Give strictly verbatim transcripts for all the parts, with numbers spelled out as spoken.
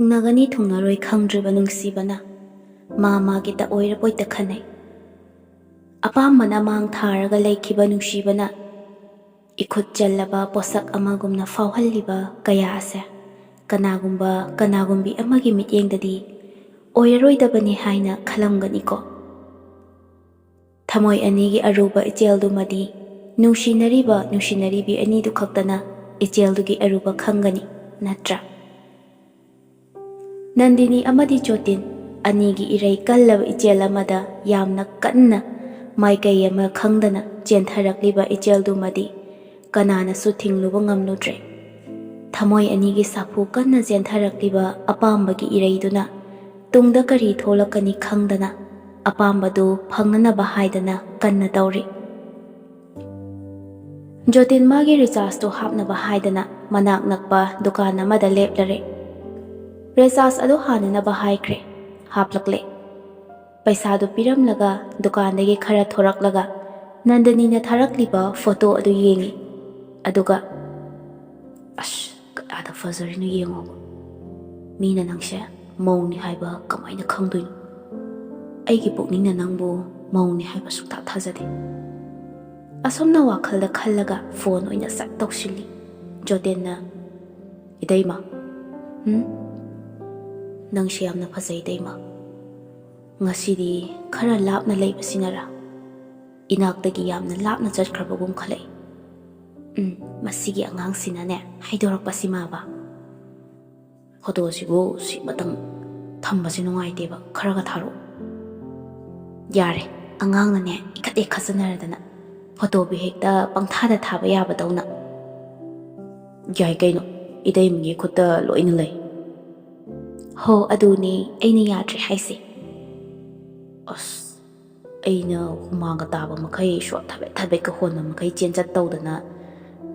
ꯊꯨꯡꯅꯒꯅꯤ ꯊꯨꯡꯅꯔꯣꯏ ꯈꯪꯗ꯭ꯔꯤꯕ ꯅꯨꯡꯁꯤꯕꯅ ꯃꯥ ꯃꯥꯒꯤꯇ ꯑꯣꯏꯔꯕꯣꯏꯇ ꯈꯟꯅꯩ꯫ ꯑꯄꯥꯝꯕꯅ ꯃꯥꯡ ꯊꯥꯔꯒ ꯂꯩꯈꯤꯕ ꯅꯨꯡꯁꯤꯕꯅ ꯏꯈꯨꯠ ꯆꯜꯂꯕ ꯄꯣꯠꯁꯛ ꯑꯃꯒꯨꯝꯅ ꯐꯥꯎꯍꯜꯂꯤꯕ ꯀꯌꯥ ꯑꯁꯦ ꯀꯅꯥꯒꯨꯝꯕ ꯀꯅꯥꯒꯨꯝꯕꯤ ꯑꯃꯒꯤ ꯃꯤꯠꯌꯦꯡꯗꯗꯤ ꯑꯣꯏꯔꯔꯣꯏꯗꯕꯅꯤ ꯍꯥꯏꯅ ꯈꯜꯂꯝꯒꯅꯤꯀꯣ꯫ ꯊꯃꯣꯏ ꯑꯅꯤꯒꯤ ꯑꯔꯨꯕ ꯏꯆꯦꯜꯗꯨꯃꯗꯤ ꯅꯨꯡꯁꯤꯅꯔꯤꯕ ꯅꯨꯡꯁꯤꯅꯔꯤꯕꯤ ꯑꯅꯤꯗꯨ ꯈꯛꯇꯅ ꯏꯆꯦꯜꯗꯨꯒꯤ ꯑꯔꯨꯕ ꯈꯪꯒꯅꯤ, ꯅꯠꯇ꯭ꯔꯥ? ꯅꯟꯗꯤꯅꯤ ꯑꯃꯗꯤ ꯖꯣꯇꯤꯟ ꯑꯅꯤꯒꯤ ꯏꯔꯩ ꯀꯜꯂꯕ ꯏꯆꯦꯜ ꯑꯃꯗ ꯌꯥꯝꯅ ꯀꯟꯅ ꯃꯥꯏꯀꯩ ꯑꯃ ꯈꯪꯗꯅ ꯆꯦꯟꯊꯔꯛꯂꯤꯕ ꯏꯆꯦꯜꯗꯨꯃꯗꯤ ꯀꯅꯥꯅꯁꯨ ꯊꯤꯡꯂꯨꯕ ꯉꯝꯂꯨꯗ꯭ꯔꯦ꯫ ꯊꯃꯣꯏ ꯑꯅꯤꯒꯤ ꯁꯥꯐꯨ ꯀꯟꯅ ꯆꯦꯟꯊꯔꯛꯂꯤꯕ ꯑꯄꯥꯝꯕꯒꯤ ꯏꯔꯩꯗꯨꯅ ꯇꯨꯡꯗ ꯀꯔꯤ ꯊꯣꯛꯂꯛꯀꯅꯤ ꯈꯪꯗꯅ ꯑꯄꯥꯝꯕꯗꯨ ꯐꯪꯅꯅꯕ ꯍꯥꯏꯗꯅ ꯀꯟꯅ ꯇꯧꯔꯤ꯫ ꯖꯣꯇꯤꯟ ꯃꯥꯒꯤ ꯔꯤꯆꯥꯔꯖꯇꯨ ꯍꯥꯞꯅꯕ ꯍꯥꯏꯗꯅ ꯃꯅꯥꯛ ꯅꯛꯄ ꯗꯨꯀꯥꯟ ꯑꯃꯗ ꯂꯦꯞꯂꯔꯦ꯫ ꯔꯤꯆꯥꯔꯖ ꯑꯗꯨ ꯍꯥꯟꯅꯅꯕ ꯍꯥꯏꯈ꯭ꯔꯦ꯫ ꯍꯥꯞꯂꯛꯂꯦ꯫ ꯄꯩꯁꯥꯗꯨ ꯄꯤꯔꯝꯂꯒ ꯗꯨꯀꯥꯟꯗꯒꯤ ꯈꯔ ꯊꯣꯔꯛꯂꯒ ꯅꯟꯗꯅꯤꯅ ꯊꯥꯔꯛꯂꯤꯕ ꯐꯣꯇꯣ ꯑꯗꯨ ꯌꯦꯡꯉꯤ꯫ ꯑꯗꯨꯒ, "ꯑꯁ, ꯀꯌꯥꯗ ꯐꯖꯔꯤꯅꯣ ꯌꯦꯡꯉꯣ꯫ ꯃꯤꯅ ꯅꯪꯁꯦ ꯃꯧꯅꯤ ꯍꯥꯏꯕ ꯀꯃꯥꯏꯅ ꯈꯪꯗꯣꯏꯅꯣ? ꯑꯩꯒꯤ ꯄꯨꯛꯅꯤꯡꯅ ꯅꯪꯕꯨ ꯃꯧꯅꯤ ꯍꯥꯏꯕ ꯁꯨꯛꯊꯥ ꯊꯥꯖꯗꯦ꯫" ꯑꯁꯨꯝꯅ ꯋꯥꯈꯜꯗ ꯈꯜꯂꯒ ꯐꯣꯟ ꯑꯣꯏꯅ ꯁꯠ ꯇꯧꯁꯤꯜꯂꯤ꯫ ꯖꯣꯇꯦꯟꯅ, "ꯏꯇꯩꯃ, ꯎꯝ? ꯅꯪꯁꯦ ꯌꯥꯝꯅ ꯐꯖꯩ, ꯏꯇꯩꯃ꯫ ꯉꯁꯤꯗꯤ ꯈꯔ ꯂꯥꯞꯅ ꯂꯩꯕꯁꯤꯅꯔ ꯏꯅꯥꯛꯇꯒꯤ ꯌꯥꯝꯅ ꯂꯥꯞꯅ ꯆꯠꯈ꯭ꯔꯕꯒꯨꯝ ꯈꯜꯂꯛꯏ꯫ ꯎꯝ, ꯃꯁꯤꯒꯤ ꯑꯉꯥꯡꯁꯤꯅꯅꯦ ꯍꯥꯏꯗꯣꯔꯛꯄꯁꯤꯃꯕ꯫ ꯐꯣꯇꯣꯁꯤꯕꯨ ꯁꯤꯃꯇꯪ ꯊꯝꯕꯁꯦ ꯅꯨꯡꯉꯥꯏꯇꯦꯕ, ꯈꯔꯒ ꯊꯥꯔꯛꯑꯣ꯫" "ꯌꯥꯔꯦ, ꯑꯉꯥꯡꯅꯅꯦ ꯏꯈꯠ ꯍꯦꯛ ꯈꯠꯆꯟꯅꯔꯗꯅ ꯐꯣꯇꯣꯕꯨ ꯍꯦꯛꯇ ꯄꯪꯊꯥꯗ ꯊꯥꯕ ꯌꯥꯕꯗꯧꯅ꯫" "ꯌꯥꯏ ꯀꯩꯅꯣ, ꯏꯇꯩꯃꯒꯤ ꯈꯨꯠꯇ ꯂꯣꯏꯅ ꯂꯩ꯫" "ꯍꯣ, ꯑꯗꯨꯅꯦ ꯑꯩꯅ ꯌꯥꯗ꯭ꯔꯦ ꯍꯥꯏꯁꯦ꯫" "ꯑꯁ, ꯑꯩꯅ ꯍꯨꯃꯥꯡꯒ ꯇꯥꯕ ꯃꯈꯩ, ꯁꯣꯠ ꯊꯕꯦꯠ ꯊꯕꯦꯠꯀ ꯍꯣꯟꯕ ꯃꯈꯩ ꯆꯦꯟ ꯆꯠ ꯇꯧꯗꯅ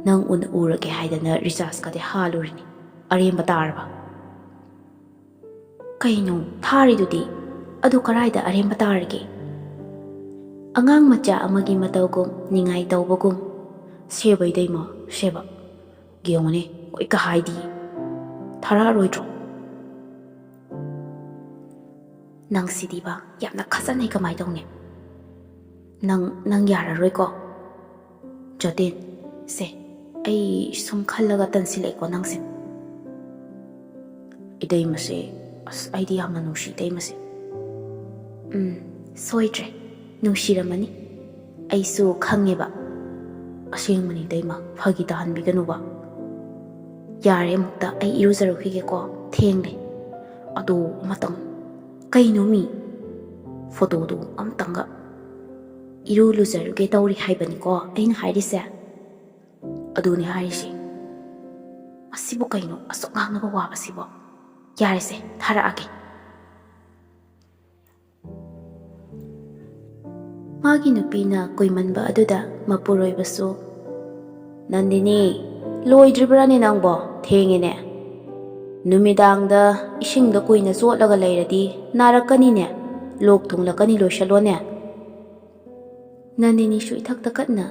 ꯅꯪ ꯎꯅ ꯎꯔꯒꯦ ꯍꯥꯏꯗꯅ ꯔꯤꯆꯥꯔꯖꯀꯗꯤ ꯍꯥꯜꯂꯨꯔꯤꯅꯤ꯫ ꯑꯔꯦꯝꯕ ꯇꯥꯔꯕ?" "ꯀꯩꯅꯣ ꯊꯥꯔꯤꯗꯨꯗꯤ? ꯑꯗꯨ ꯀꯔꯥꯏꯗ ꯑꯔꯦꯝꯕ ꯇꯥꯔꯒꯦ?" ꯑꯉꯥꯡ ꯃꯆꯥ ꯑꯃꯒꯤ ꯃꯇꯧꯒꯨꯝ, ꯅꯤꯡꯉꯥꯏ ꯇꯧꯕꯒꯨꯝ꯫ "ꯁꯦꯕ ꯏꯇꯩꯃ, ꯁꯦꯕ꯫ ꯌꯦꯡꯉꯨꯅꯦ, ꯍꯣꯏꯀ ꯍꯥꯏꯗꯤ꯫ ꯊꯥꯔꯛꯑꯔꯣꯏꯗ꯭ꯔꯣ?" ꯅꯪꯁꯤꯗꯤꯕ ꯌꯥꯝꯅ ꯈꯠꯆꯟꯅꯩ, ꯀꯃꯥꯏ ꯇꯧꯅꯤ? ꯅꯪ, ꯅꯪ ꯌꯥꯔꯔꯣꯏꯀꯣ? ꯖꯣꯇꯤꯟ, ꯁꯦ, ꯑꯩ ꯁꯨꯝ ꯈꯜꯂꯒ ꯇꯟꯁꯤꯜꯂꯛꯑꯦꯀꯣ ꯅꯪꯁꯦ꯫ ꯏꯇꯩꯃꯁꯦ, ꯑꯁ, ꯑꯩꯗꯤ ꯌꯥꯝꯅ ꯅꯨꯡꯁꯤ ꯏꯇꯩꯃꯁꯦ꯫ ꯎꯝ, ꯁꯣꯏꯗ꯭ꯔꯦ, ꯅꯨꯡꯁꯤꯔꯝꯃꯅꯤ꯫ ꯑꯩꯁꯨ ꯈꯪꯉꯦꯕ꯫ ꯑꯁꯦꯡꯕꯅꯤ ꯏꯇꯩꯃ, ꯐꯥꯒꯤ ꯇꯥꯍꯟꯕꯤꯒꯅꯨꯕ꯫ ꯌꯥꯔꯦ, ꯑꯃꯨꯛꯇ ꯑꯩ ꯏꯔꯨꯖꯔꯨꯈꯤꯒꯦꯀꯣ, ꯊꯦꯡꯂꯦ꯫ ꯑꯗꯣ ꯑꯃꯇꯪ, ꯀꯩꯅꯣ ꯃꯤ? ꯐꯣꯇꯣꯗꯣ ꯑꯃꯇꯪꯒ꯫ ꯏꯔꯨ ꯂꯨꯖꯔꯨꯒꯦ ꯇꯧꯔꯤ ꯍꯥꯏꯕꯅꯤꯀꯣ ꯑꯩꯅ ꯍꯥꯏꯔꯤꯁꯦ꯫ ꯑꯗꯨꯅꯦ ꯍꯥꯏꯔꯤꯁꯦ꯫ ꯃꯁꯤꯕꯨ ꯀꯩꯅꯣ ꯑꯁꯨꯛ ꯉꯥꯡꯅꯕ ꯋꯥꯕꯁꯤꯕꯣ? ꯌꯥꯔꯦꯁꯦ, ꯊꯥꯔꯛꯑꯒꯦ꯫ ꯃꯥꯒꯤ ꯅꯨꯄꯤꯅ ꯀꯨꯏꯃꯟꯕ ꯑꯗꯨꯗ ꯃꯄꯨꯔꯣꯏꯕꯁꯨ, "ꯅꯟꯗꯤꯅꯤ, ꯂꯣꯏꯗ꯭ꯔꯤꯕ꯭ꯔꯥꯅꯦ ꯅꯪꯕꯣ? ꯊꯦꯡꯉꯦꯅꯦ꯫ ꯅꯨꯃꯤꯗꯥꯡꯗ ꯏꯁꯤꯡꯗ ꯀꯨꯏꯅ ꯆꯣꯠꯂꯒ ꯂꯩꯔꯗꯤ ꯅꯥꯔꯛꯀꯅꯤꯅꯦ꯫ ꯂꯣꯛ ꯊꯨꯡꯂꯛꯀꯅꯤ, ꯂꯣꯏꯁꯜꯂꯣꯅꯦ꯫" ꯅꯟꯗꯤꯅꯤꯁꯨ ꯏꯊꯛꯇ ꯀꯠꯅ,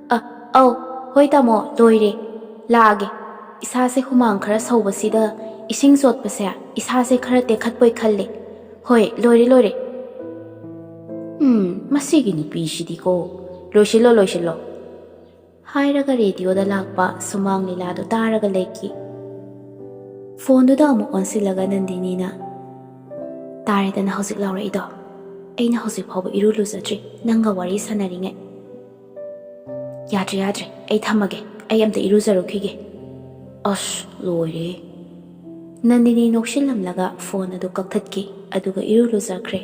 "ꯑ, ꯑꯧ, ꯍꯣꯏ ꯇꯥꯃꯣ, ꯂꯣꯏꯔꯦ꯫ ꯂꯥꯛꯑꯒꯦ꯫ ꯏꯁꯥꯁꯦ ꯍꯨꯃꯥꯡ ꯈꯔ ꯁꯧꯕꯁꯤꯗ ꯏꯁꯤꯡ ꯆꯣꯠꯄꯁꯦ ꯏꯁꯥꯁꯦ ꯈꯔ ꯇꯦꯛꯈꯠꯄꯣꯏ ꯈꯜꯂꯦ꯫ ꯍꯣꯏ, ꯂꯣꯏꯔꯦ, ꯂꯣꯏꯔꯦ꯫" ꯎꯝ, ꯃꯁꯤꯒꯤ ꯅꯨꯄꯤꯁꯤꯗꯤꯀꯣ꯫ "ꯂꯣꯏꯁꯤꯜꯂꯣ, ꯂꯣꯏꯁꯤꯜꯂꯣ꯫" ꯍꯥꯏꯔꯒ ꯔꯦꯗꯤꯑꯣꯗ ꯂꯥꯛꯄ ꯁꯨꯃꯥꯡ ꯂꯤꯂꯥꯗꯨ ꯇꯥꯔꯒ ꯂꯩꯈꯤ꯫ ꯐꯣꯟꯗꯨꯗ ꯑꯃꯨꯛ ꯑꯣꯟꯁꯤꯜꯂꯒ ꯅꯟꯗꯤꯅꯤꯅ, "ꯇꯥꯔꯦꯗꯅ ꯍꯧꯖꯤꯛ ꯂꯥꯎꯔꯛꯏꯗꯣ꯫ ꯑꯩꯅ ꯍꯧꯖꯤꯛ ꯐꯥꯎꯕ ꯏꯔꯨ ꯂꯨꯖꯗ꯭ꯔꯤ, ꯅꯪꯒ ꯋꯥꯔꯤ ꯁꯥꯟꯅꯔꯤꯉꯩ꯫ ꯌꯥꯗ꯭ꯔꯦ, ꯌꯥꯗ꯭ꯔꯦ, ꯑꯩ ꯊꯝꯃꯒꯦ, ꯑꯩ ꯑꯝꯇ ꯏꯔꯨꯖꯔꯨꯈꯤꯒꯦ꯫ ꯑꯁ, ꯂꯣꯏꯔꯦ꯫" ꯅꯟꯗꯤꯅꯤ ꯅꯣꯛꯁꯤꯜꯂꯝꯂꯒ ꯐꯣꯟ ꯑꯗꯨ ꯀꯛꯊꯠꯈꯤ, ꯑꯗꯨꯒ ꯏꯔꯨ ꯂꯨꯖꯈ꯭ꯔꯦ꯫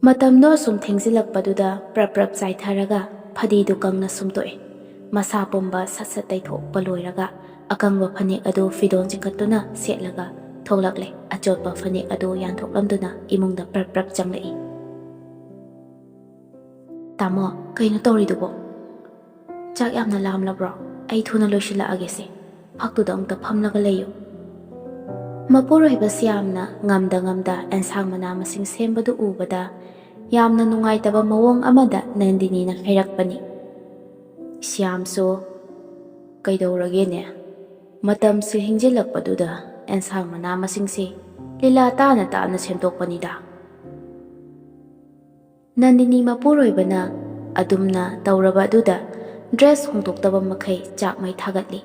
ꯃꯇꯝꯗꯣ ꯑꯁꯨꯝ ꯊꯦꯡꯖꯤꯜꯂꯛꯄꯗꯨꯗ ꯄ꯭ꯔꯞ ꯄ꯭ꯔꯞ ꯆꯥꯏꯊꯔꯒ ꯐꯗꯤꯗꯨ ꯀꯪꯅ ꯁꯨꯝꯇꯣꯛꯑꯦ꯫ ꯃꯁꯥ ꯄꯨꯝꯕ ꯁꯠ ꯁꯠ ꯇꯩꯊꯣꯛꯄ ꯂꯣꯏꯔꯒ ꯑꯀꯪꯕ ꯐꯅꯦꯛ ꯑꯗꯨ ꯐꯤꯗꯣꯟ ꯆꯤꯡꯈꯠꯇꯨꯅ ꯁꯦꯠꯂꯒ ꯊꯣꯛꯂꯛꯂꯦ, ꯑꯆꯣꯠꯄ ꯐꯅꯦꯛ ꯑꯗꯨ ꯌꯥꯟꯊꯣꯛꯂꯝꯗꯨꯅ ꯏꯃꯨꯡꯗ ꯄ꯭ꯔꯞ ꯄ꯭ꯔꯞ ꯆꯪꯂꯛꯏ꯫ "ꯇꯥꯃꯣ, ꯀꯩꯅꯣ ꯇꯧꯔꯤꯗꯨꯕꯣ? ꯆꯥꯛ ꯌꯥꯝꯅ ꯂꯥꯝꯂꯕ꯭ꯔꯣ? ꯑꯩ ꯊꯨꯅ ꯂꯣꯏꯁꯤꯜꯂꯛꯑꯒꯦꯁꯦ꯫ ꯐꯛꯇꯨꯗ ꯑꯃꯨꯛꯇ ꯐꯝꯂꯒ ꯂꯩꯌꯨ꯫" ꯃꯄꯨꯔꯣꯏꯕ ꯁ꯭ꯌꯥꯝꯅ ꯉꯝꯗ ꯉꯝꯗ ꯑꯦꯟꯁꯥꯡ ꯃꯅꯥ ꯃꯁꯤꯡ ꯁꯦꯝꯕꯗꯨ ꯎꯕꯗ ꯌꯥꯝꯅ ꯅꯨꯡꯉꯥꯏꯇꯕ ꯃꯑꯣꯡ ꯑꯃꯗ ꯅꯟꯗꯤꯅꯤꯅ ꯍꯥꯏꯔꯛꯄꯅꯤ꯫ ꯁ꯭ꯌꯥꯝꯁꯨ, "ꯀꯩꯗꯧꯔꯒꯦꯅꯦ? ꯃꯇꯝꯁꯦ ꯍꯤꯡꯖꯤꯜꯂꯛꯄꯗꯨꯗ ꯑꯦꯟꯁꯥꯡ ꯃꯅꯥ ꯃꯁꯤꯡꯁꯦ ꯂꯤꯂꯥ ꯇꯥꯅ ꯇꯥꯅ ꯁꯦꯝꯗꯣꯛꯄꯅꯤꯗ꯫ ꯅꯟꯗꯤꯅꯤ ꯃꯄꯨꯔꯣꯏꯕꯅ ꯑꯗꯨꯝꯅ ꯇꯧꯔꯕ ꯑꯗꯨꯗ dress ꯍꯣꯡꯗꯣꯛꯇꯕ ꯃꯈꯩ ꯆꯥꯛꯃꯩ ꯊꯥꯒꯠꯂꯤ꯫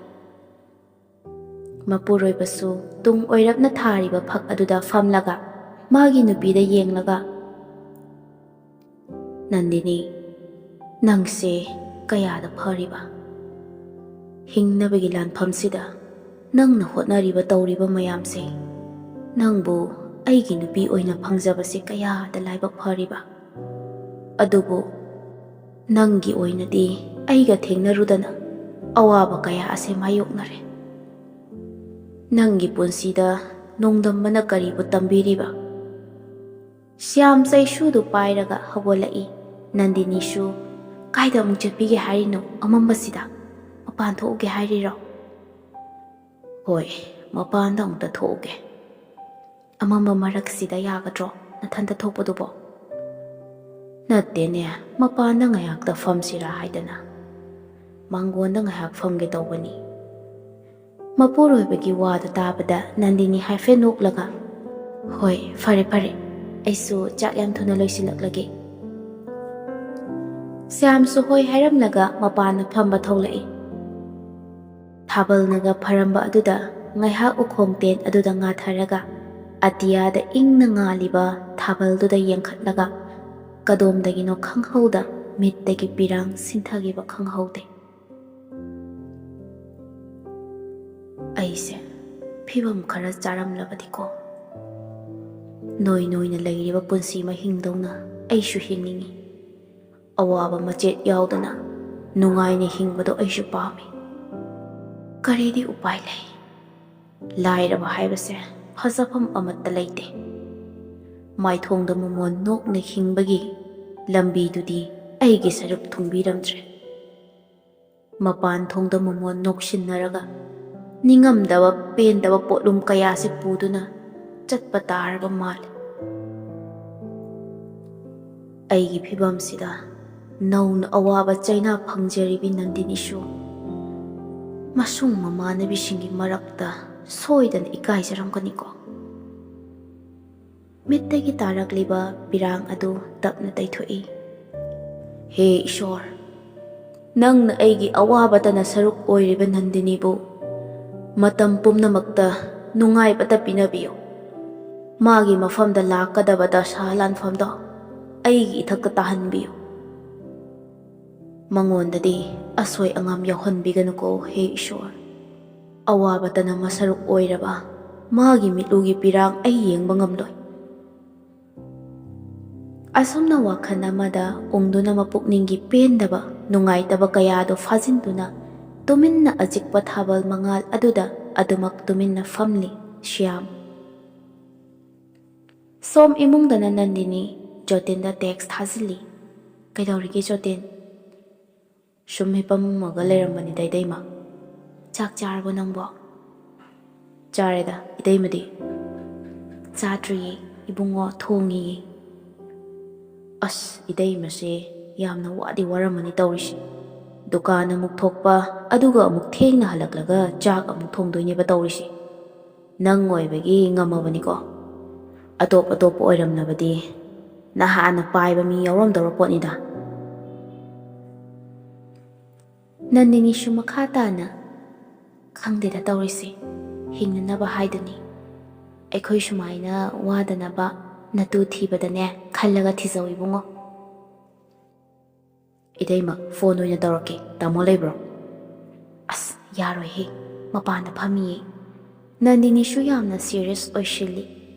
ꯃꯄꯨꯔꯣꯏꯕꯁꯨ ꯇꯨꯡ ꯑꯣꯏꯔꯞꯅ ꯊꯥꯔꯤꯕ ꯐꯛ ꯑꯗꯨꯗ ꯐꯝꯂꯒ ꯃꯥꯒꯤ ꯅꯨꯄꯤꯗ ꯌꯦꯡꯂꯒ, "ꯅꯟꯗꯤꯅꯤ, ꯅꯪꯁꯦ ꯀꯌꯥꯗ ꯐꯔꯤꯕ? ꯍꯤꯡꯅꯕꯒꯤ ꯂꯥꯟꯐꯝꯁꯤꯗ ꯅꯪꯅ ꯍꯣꯠꯅꯔꯤꯕ ꯇꯧꯔꯤꯕ ꯃꯌꯥꯝꯁꯦ, ꯅꯪꯕꯨ ꯑꯩꯒꯤ ꯅꯨꯄꯤ ꯑꯣꯏꯅ ꯐꯪꯖꯕꯁꯦ ꯀꯌꯥꯗ ꯂꯥꯏꯕꯛ ꯐꯔꯤꯕ꯫ ꯑꯗꯨꯕꯨ ꯅꯪꯒꯤ ꯑꯣꯏꯅꯗꯤ ꯑꯩꯒ ꯊꯦꯡꯅꯔꯨꯗꯅ ꯑꯋꯥꯕ ꯀꯌꯥ ꯑꯁꯦ ꯃꯥꯌꯣꯛꯅꯔꯦ꯫ ꯅꯪꯒꯤ ꯄꯨꯟꯁꯤꯗ ꯅꯣꯡꯗꯝꯕꯅ ꯀꯔꯤꯕꯨ ꯇꯝꯕꯤꯔꯤꯕ?" ꯁ꯭ꯌꯥꯝ ꯆꯩꯁꯨꯗꯨ ꯄꯥꯏꯔꯒ ꯍꯧꯒꯠꯂꯛꯏ꯫ ꯅꯟꯗꯤꯅꯤꯁꯨ, "ꯀꯥꯏꯗ ꯑꯃꯨꯛ ꯆꯠꯄꯤꯒꯦ ꯍꯥꯏꯔꯤꯅꯣ ꯑꯃꯝꯕꯁꯤꯗ? ꯃꯄꯥꯟ ꯊꯣꯛꯎꯒꯦ ꯍꯥꯏꯔꯤꯔꯣ?" "ꯍꯣꯏ, ꯃꯄꯥꯟꯗ ꯑꯃꯨꯛꯇ ꯊꯣꯛꯎꯒꯦ꯫" "ꯑꯃꯝꯕ ꯃꯔꯛꯁꯤꯗ ꯌꯥꯒꯗ꯭ꯔꯣ ꯅꯊꯟꯇ ꯊꯣꯛꯄꯗꯨꯕꯣ?" "ꯅꯠꯇꯦꯅꯦ, ꯃꯄꯥꯟꯗ ꯉꯥꯏꯍꯥꯛꯇ ꯐꯝꯁꯤꯔꯥ ꯍꯥꯏꯗꯅ ꯃꯥꯡꯒꯣꯟꯗ ꯉꯥꯏꯍꯥꯛ ꯐꯝꯒꯦ ꯇꯧꯕꯅꯤ꯫" ꯃꯄꯨꯔꯣꯏꯕꯒꯤ ꯋꯥꯗꯨ ꯇꯥꯕꯗ ꯅꯟꯗꯤꯅꯤ ꯍꯥꯏꯐꯦꯠ ꯅꯣꯛꯂꯒ, "ꯍꯣꯏ, ꯐꯔꯦ ꯐꯔꯦ, ꯑꯩꯁꯨ ꯆꯥꯛ ꯌꯥꯝ ꯊꯨꯅ ꯂꯣꯏꯁꯤꯜꯂꯛꯂꯒꯦ꯫" ꯁ꯭ꯌꯥꯝꯁꯨ ꯍꯣꯏ ꯍꯥꯏꯔꯝꯂꯒ ꯃꯄꯥꯟꯗ ꯐꯝꯕ ꯊꯣꯛꯂꯛꯏ꯫ ꯊꯥꯕꯜꯅꯒ ꯐꯔꯝꯕ ꯑꯗꯨꯗ ꯉꯥꯏꯍꯥꯛ ꯎꯈꯣꯡ ꯇꯦꯟ ꯑꯗꯨꯗ ꯉꯥꯊꯔꯒ ꯑꯇꯤꯌꯥꯗ ꯏꯪꯅ ꯉꯥꯜꯂꯤꯕ ꯊꯥꯕꯜꯗꯨꯗ ꯌꯦꯡꯈꯠꯂꯒ ꯀꯗꯣꯝꯗꯒꯤꯅꯣ ꯈꯪꯍꯧꯗ ꯃꯤꯠꯇꯒꯤ ꯄꯤꯔꯥꯡ ꯁꯤꯟꯊꯈꯤꯕ ꯈꯪꯍꯧꯗꯦ꯫ ꯑꯩꯁꯦ ꯐꯤꯕꯝ ꯈꯔ ꯆꯥꯔꯝꯂꯕꯗꯤꯀꯣ꯫ ꯅꯣꯏ ꯅꯣꯏꯅ ꯂꯩꯔꯤꯕ ꯄꯨꯟꯁꯤ ꯃꯍꯤꯡꯗꯧꯅ ꯑꯩꯁꯨ ꯍꯤꯡꯅꯤꯡꯏ꯫ ꯑꯋꯥꯕ ꯃꯆꯦꯠ ꯌꯥꯎꯗꯅ ꯅꯨꯡꯉꯥꯏꯅ ꯍꯤꯡꯕꯗꯣ ꯑꯩꯁꯨ ꯄꯥꯝꯃꯤ꯫ ꯀꯔꯤꯗꯤ ꯎꯄꯥꯏ ꯂꯩ? ꯂꯥꯏꯔꯕ ꯍꯥꯏꯕꯁꯦ ꯐꯖꯐꯝ ꯑꯃꯠꯇ ꯂꯩꯇꯦ꯫ ꯃꯥꯏꯊꯣꯡꯗ ꯃꯃꯣꯟ ꯅꯣꯛꯅ ꯍꯤꯡꯕꯒꯤ ꯂꯝꯕꯤꯗꯨꯗꯤ ꯑꯩꯒꯤ ꯁꯔꯨꯛ ꯊꯨꯡꯕꯤꯔꯝꯗ꯭ꯔꯦ꯫ ꯃꯄꯥꯟ ꯊꯣꯡꯗ ꯃꯃꯣꯟ ꯅꯣꯛꯁꯤꯟꯅꯔꯒ ꯅꯤꯡꯉꯝꯗꯕ ꯄꯦꯟꯗꯕ ꯄꯣꯠꯂꯨꯝ ꯀꯌꯥꯁꯦ ꯄꯨꯗꯨꯅ ꯆꯠꯄ ꯇꯥꯔꯕ ꯃꯥꯜꯂꯦ꯫ ꯑꯩꯒꯤ ꯐꯤꯕꯝꯁꯤꯗ ꯅꯧꯅ ꯑꯋꯥꯕ ꯆꯩꯅꯥ ꯐꯪꯖꯔꯤꯕꯤ ꯅꯟꯗꯤꯅꯤꯁꯨ ꯃꯁꯨꯡ ꯃꯃꯥꯟꯅꯕꯤꯁꯤꯡꯒꯤ ꯃꯔꯛꯇ ꯁꯣꯏꯗꯅ ꯏꯀꯥꯏꯖꯔꯝꯒꯅꯤꯀꯣ꯫ ꯃꯤꯠꯇꯒꯤ ꯇꯥꯔꯛꯂꯤꯕ ꯄꯤꯔꯥꯡ ꯑꯗꯨ ꯇꯞꯅ ꯇꯩꯊꯣꯛꯏ꯫ ꯍꯦ ꯏꯁꯣꯔ, ꯅꯪꯅ ꯑꯩꯒꯤ ꯑꯋꯥꯕꯇꯅ ꯁꯔꯨꯛ ꯑꯣꯏꯔꯤꯕ ꯅꯟꯗꯤꯅꯤꯕꯨ ꯃꯇꯝ ꯄꯨꯝꯅꯃꯛꯇ ꯅꯨꯡꯉꯥꯏꯕꯇ ꯄꯤꯅꯕꯤꯌꯨ꯫ ꯃꯥꯒꯤ ꯃꯐꯝꯗ ꯂꯥꯛꯀꯗꯕ ꯗꯁꯥ ꯂꯥꯟꯐꯝꯗꯣ ꯑꯩꯒꯤ ꯏꯊꯛꯇ ꯇꯥꯍꯟꯕꯤꯌꯨ꯫ ꯃꯉꯣꯟꯗꯗꯤ ꯑꯁꯣꯏ ꯑꯉꯥꯝ ꯌꯥꯎꯍꯟꯕꯤꯒꯅꯨꯀꯣ, ꯍꯦ ꯏꯁꯣꯔ꯫ ꯑꯋꯥꯕꯇꯅ ꯃꯁꯔꯨꯛ ꯑꯣꯏꯔꯕ ꯃꯥꯒꯤ ꯃꯤꯠꯂꯨꯒꯤ ꯄꯤꯔꯥꯡ ꯑꯩ ꯌꯦꯡꯕ ꯉꯝꯂꯣꯏ꯫ ꯑꯁꯨꯝꯅ ꯋꯥꯈꯜ ꯑꯃꯗ ꯎꯪꯗꯨꯅ ꯃꯄꯨꯛꯅꯤꯡꯒꯤ ꯄꯦꯟꯗꯕ, ꯅꯨꯡꯉꯥꯏꯇꯕ ꯀꯌꯥꯗꯨ ꯐꯥꯖꯤꯟꯗꯨꯅ ꯇꯨꯃꯤꯟꯅ ꯑꯆꯤꯛꯄ ꯊꯥꯕꯜ ꯃꯉꯥꯜ ꯑꯗꯨꯗ ꯑꯗꯨꯃꯛ ꯇꯨꯃꯤꯟꯅ ꯐꯝꯂꯤ ꯁ꯭ꯌꯥꯝ꯫ ꯁꯣꯝ ꯏꯃꯨꯡꯗꯅ ꯅꯟꯗꯤꯅꯤ ꯖꯣꯇꯤꯟꯗ text ꯊꯥꯖꯤꯜꯂꯤ꯫ "ꯀꯩꯗꯧꯔꯤꯒꯦ ꯖꯣꯇꯤꯟ?" "ꯁꯨꯝ ꯍꯤꯞꯄꯝꯃꯒ ꯂꯩꯔꯝꯕꯅꯤꯗ, ꯏꯇꯩꯃ꯫ ꯆꯥꯛ ꯆꯥꯔꯕꯣ ꯅꯪꯕꯣ?" "ꯆꯥꯔꯦꯗ, ꯏꯇꯩꯃꯗꯤ?" "ꯆꯥꯗ꯭ꯔꯤꯌꯦ, ꯏꯕꯨꯡꯉꯣ ꯊꯣꯡꯉꯤꯌꯦ꯫" "ꯑꯁ, ꯏꯇꯩꯃꯁꯦ ꯌꯥꯝꯅ ꯋꯥꯗꯤ ꯋꯥꯔꯝꯃꯅꯤ ꯇꯧꯔꯤꯁꯦ꯫ ꯗꯨꯀꯥꯟ ꯑꯃꯨꯛ ꯊꯣꯛꯄ, ꯑꯗꯨꯒ ꯑꯃꯨꯛ ꯊꯦꯡꯅ ꯍꯜꯂꯛꯂꯒ ꯆꯥꯛ ꯑꯃꯨꯛ ꯊꯣꯡꯗꯣꯏꯅꯦꯕ ꯇꯧꯔꯤꯁꯦ꯫ ꯅꯪ ꯑꯣꯏꯕꯒꯤ ꯉꯝꯃꯕꯅꯤꯀꯣ꯫ ꯑꯇꯣꯞ ꯑꯇꯣꯞꯄ ꯑꯣꯏꯔꯝꯂꯕꯗꯤ ꯅꯍꯥꯟꯅ ꯄꯥꯏꯕ ꯃꯤ ꯌꯥꯎꯔꯝꯗꯧꯔ ꯄꯣꯠꯅꯤꯗ꯫" ꯅꯟꯗꯤꯅꯤꯁꯨ ꯃꯈꯥ ꯇꯥꯅ, "ꯈꯪꯗꯦꯗ ꯇꯧꯔꯤꯁꯦ, ꯍꯤꯡꯅꯅꯕ ꯍꯥꯏꯗꯨꯅꯤ꯫ ꯑꯩꯈꯣꯏ ꯁꯨꯃꯥꯏꯅ ꯋꯥꯗꯅꯕ ꯅꯇꯨ ꯊꯤꯕꯗꯅꯦ ꯈꯜꯂꯒ ꯊꯤꯖꯧ ꯏꯕꯨꯡꯉꯣ꯫" "ꯏꯇꯩꯃ, phone ꯑꯣꯏꯅ ꯇꯧꯔꯛꯀꯦ, ꯇꯥꯃꯣ ꯂꯩꯕ꯭ꯔꯣ?" "ꯑꯁ, ꯌꯥꯔꯣꯏꯍꯦ, ꯃꯄꯥꯟꯗ ꯐꯝꯃꯤꯌꯦ꯫" ꯅꯟꯗꯤꯅꯤꯁꯨ ꯌꯥꯝꯅ serious ꯑꯣꯏꯁꯤꯜꯂꯤ꯫